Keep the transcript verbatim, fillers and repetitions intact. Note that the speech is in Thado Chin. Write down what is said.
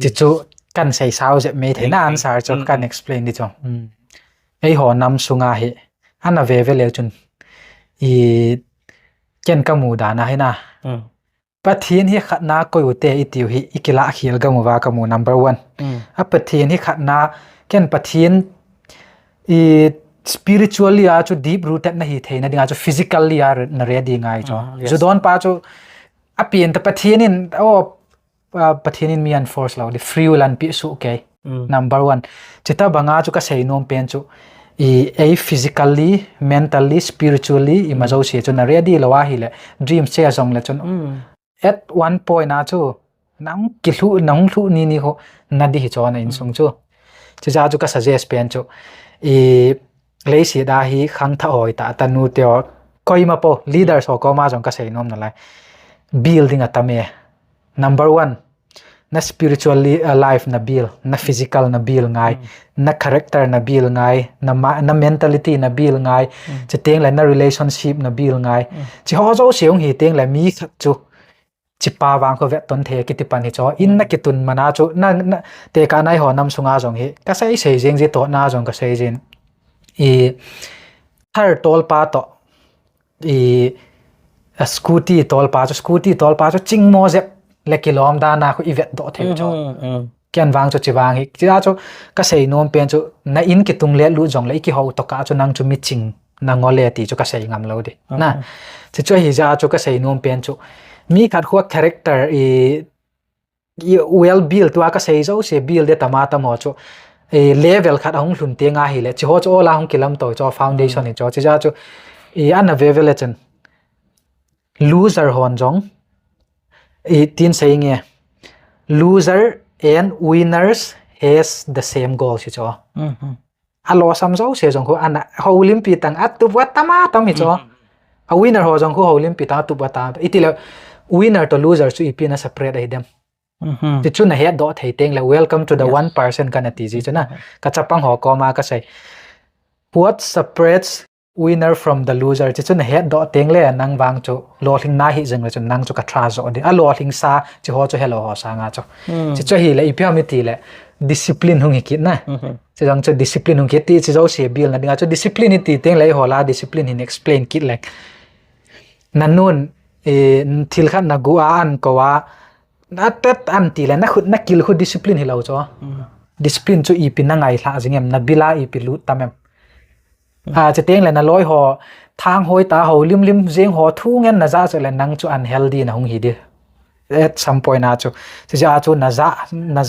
Ti chu kan sei sao jep mai thei na answer chu kan explain di chu. Eiho nam sunga hi ana ve ve leu chun i ken ka mu dan a hi na. Pathen hi khatna koi u te i tiu hi i kila khel gam uva ka mu number one. A Pathen hi khatna ken Pathen i spiritually a chu deep rooted na hi theina dinga chu physically a na ready ngai chu. Judon pa chu a pian ta Pathen in o Pathen in mi an force lo di free will an pi su ke. Number one. Chita banga chu ka sei nom pen chu i ei physically, mentally, spiritually i ma zo se chu na ready lo a hi le dream se a zong le chun at one point a chu nang ki hlu nang hlu ni ni ho na di hi chon a insung chu. Chija chu ka suggest pen chu i leiset a hi khangthah hoi ta tanu te o koima po leaders ho koma jong ka sei nom na lai. Building a tam e. Number one, na spiritual life na build, na physical na build ngai, na character na build ngai, na mentality na build ngai, chiteng le na relationship na build ngai. Chi ho jo se ung hi teng le mi khat chu chi pa vang kho vet ton the kiti pan hi cho in na kitun mana chu na te ka nai ho nam sunga jong hi ka sei sei jeng ji to na jong ka sei jin i thar tol pa to i scooty tol pa chu scooty tol pa chu ching mo jep le kilom da na khu i vet do the cho. Ken vang chu chi vang hi chi a chu ka sei nom pen chu na in kitung le lu jong le i ki ho to ka chu nang chu mi ching na ngo le ti chu ka sei ngam lo di na. Chi chu hi ja chu ka sei nom pen chu mi khat khu character i well build tua ka sei jo se build de tama tamo chu level khat ahung hlun te nga hi le chi ho chu ola hung kilam to cho foundation hi cho chi ja chu i ana ve ve le chun loser hon jong i tin sei nge loser and winners has the same goal si cho. A lo sam jo se jong khu ana ho limpi tang a tu wa tama tam hi cho. A winner ho jong khu ho limpi tang a tu wa tama iti le winner to loser chu ipi na separate ai dem. Ti chu na het do thei teng le welcome to the one percent kana ti ji chu na ka chapang ho koma ka sei what separates winner from the loser chi chu na het do teng le nang vang chu lo hling na hi jeng le chu nang chu ka tha jo di a lo hling sa chi ho chu hello ho sa nga chu chi chu hi le ipi ham iti le discipline hung hi kit na. Chi jang chu discipline hung kit ti chi jo se bil na dinga chu discipline iti teng le ho la discipline hin explain kit le na nun thil khat na gu a an ko a na tet an ti le na khut na kil khu discipline hi lo chu discipline chu ipi na ngai hla jing em na bila ipi lut tam em. A chi teng le na loi ho thang hoi ta ho lim lim jeng ho thu ngen na ja chu le nang chu unhealthy na hung hi di at some point a chu chi ja chu na ja na